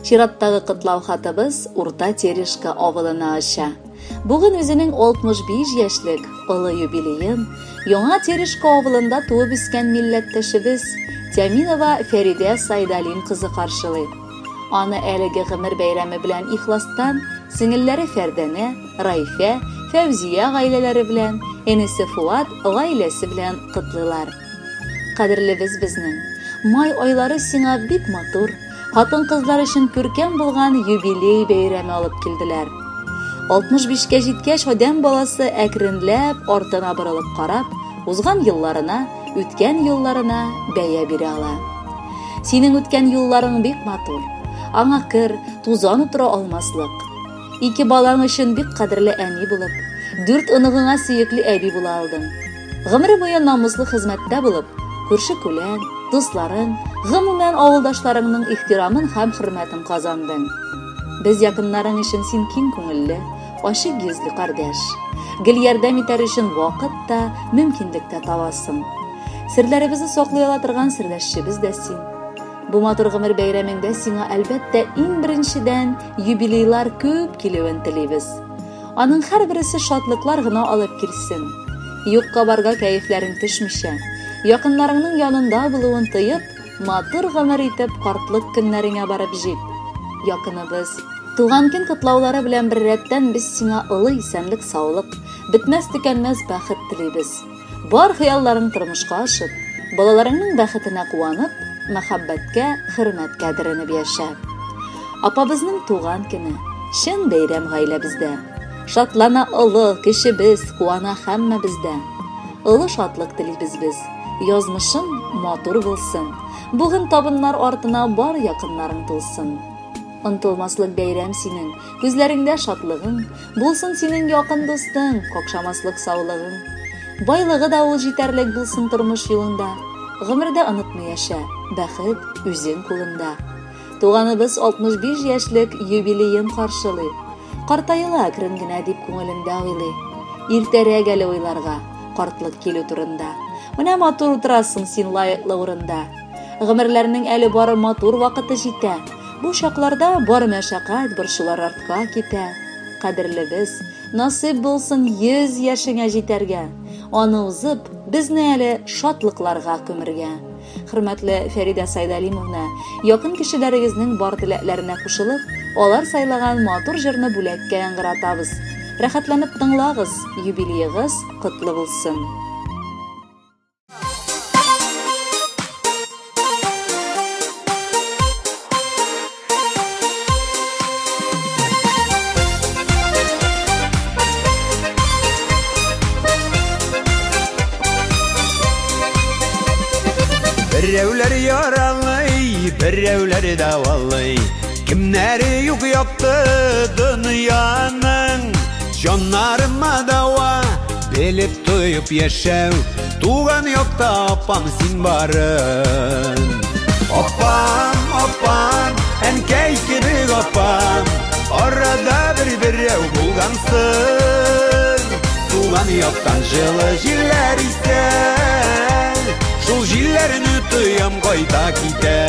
Чираттагы котлау хатыбыз Урта Терешка авылына оча. Бүген үзенең 65 яшьлек олы юбилеен Яңа Терешка авылында туып үскән милләттәшебез Тяминова Фәридә Сайдалин кызы каршылый. Аны әлеге гомер бәйрәме белән ихластан сеңелләре Фәрдәнә, Райфә, Фәүзия гаиләләре белән, энесе Фуат гаиләсе белән котлыйлар. Кадерлебез безнең, май айлары сиңа бик матур, хатын-кызлар өчен күркәм булган юбилей бәйрәме алып килделәр. 65-кә җиткәч, адәм баласы әкренләп артына борылып карап, узган елларына, үткән юлларына бәя бирә ала. Синең үткән юлларың бик матур. Аңа кер, тузан утыра алмаслык. Ике балаң өчен бик кадерле әни булып, дүрт оныгыңа сөекле әби була алдың. Гомере буе намуслы хезмәттә булып, күрше-күлән, дусларың, гомумән авылдашларыңның ихтирамын һәм хөрмәтен казандың. Без якыннарың өчен син киң күңелле, ачык йөзле кардәш. Гел ярдәм итәр өчен вакыт та, мөмкинлек тә табасың. Серләребезне саклый ала торган сердәшчебез дә син. Бу матур гомер бәйрәмеңдә сиңа, әлбәттә, иң беренчедән юбилейлар күп килүен телибез. Аның һәрбересе шатлыклар гына алып килсен. Юкка барга кәефләрең төшмичә, якыннарыңның янында булуын тоеп, матур гомер итеп картлык көннәреңә барып җит. Якыныбыз, туган көн котлаулары белән беррәттән без сиңа олы исәнлек-саулык, бетмәс-төкәнмәс бәхет телибез. Бар хыялларың тормышка ашып, балаларыңның бәхетенә куанып, мәхәббәткә, хөрмәткә төренеп яшә. Апабызның туган көне, чын бәйрәм гаиләбездә. Шатлана олы, кечебез, куана һәммәбез дә. Олы шатлык телибез без, язмышың матур булсын. Бүген табыннар артына бар якыннарың тулсын. Онтылмаслык бәйрәм синең, күзләреңдә шатлыгың, Булсын синең якын дустың, какшамаслык саулыгың. Байлыгы да ул җитәрлек булсын тормыш юлыңда. Гомердә онытмый яшә, бәхет үзең кулында. Туганыбыз 65 яшьлек юбилеен каршылый. Картаела әкрен генә дип күңелендә уйлый. Иртәрәк әле уйларга, картлык килү турында. Менә матур утырасың син лаеклы урында. Гомерләрнең әле бары матур вакыты җитә. Бу чакларда бар мәшәкать, борчулар артка китә. Кадерлебез, насыйп булсын 100 яшеңә җитәргә. Аны узып, безне әле шатлыкларга күмергә. Хөрмәтле Фәридә Сайдалимовна, якын кешеләрегезнең бар теләкләренә кушылып, алар сайлаган матур җырны бүләккә яңгыратабыз. Рәхәтләнеп тыңлагыз, юбилеегыз котлы булсын. Берәүләр яралый, берәүләр дәвалый. Кемнәре юк якты дөньяның. Җаннарыма дәва, белеп тоеп яшәү. Туган якта апам син барын. Апам, апам, әнкәй кебек апам. Арада бер берәү булгансың. Туган яктан җылы җилләр исә. Шул җилләрне тоям кайта китә.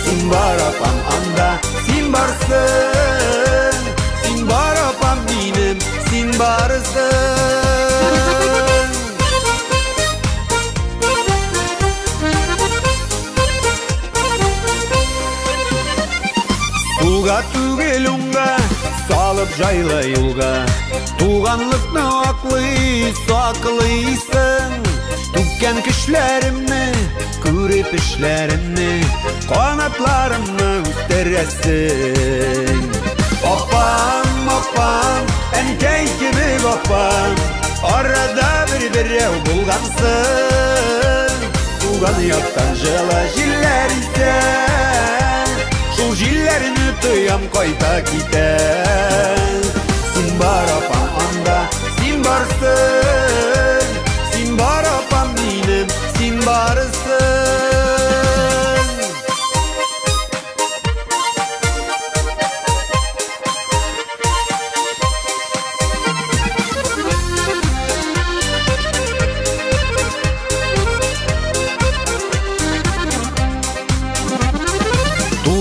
Син бар апам анда, син барсың. Син бар апам минем, син барсың. Суга түгел уңга, салып җайлы юлга. Туганлыкны аклый, саклыйсың. Түккән көчләремне, күреп эшләремне, канатларымны үстерәсең. Апам, апам, әнкәй кебек апам. Арада бер берәү булгансың. Туган яктан җылы җилләр исә. Шул җилләрне тоям кайта китә. Син бар апам анда, син барсың. Син бар апам минем, син барсың.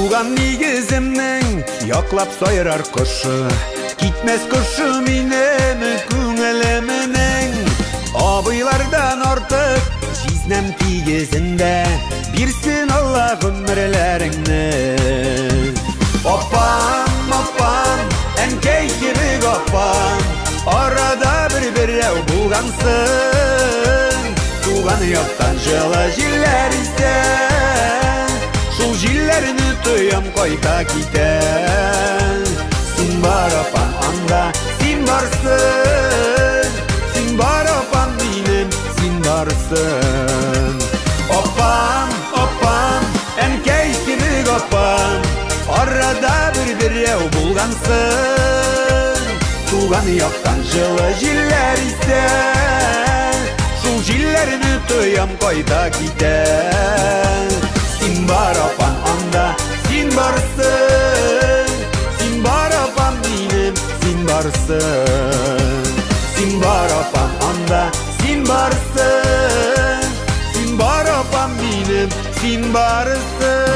Туган нигеземнең яклап сайрар кошы, китмәс кошы минем күңелемнең. Абыйлардан артык җизнәм тигезендә, бирсен Алла гомерләреңне. Апам, апам, әнкәй кебек апам, арада бер берәү булгансың. Туган яктан җылы җилләр исә, шул җилләрне тоям кайта китә. Син бар, апам, анда, син барсың, син бар, апам, минем, син барсың. Апам, апам, әнкәй кебек апам, арада бер берәү булгансың. Туган яктан җылы җилләр исә, шул җилләрне тоям кайта китә. Син бар, апам, анда, син барсың, син бар, апам, минем, син барсың. Син бар, апам, анда, син барсың, син бар, апам, минем, син барсың.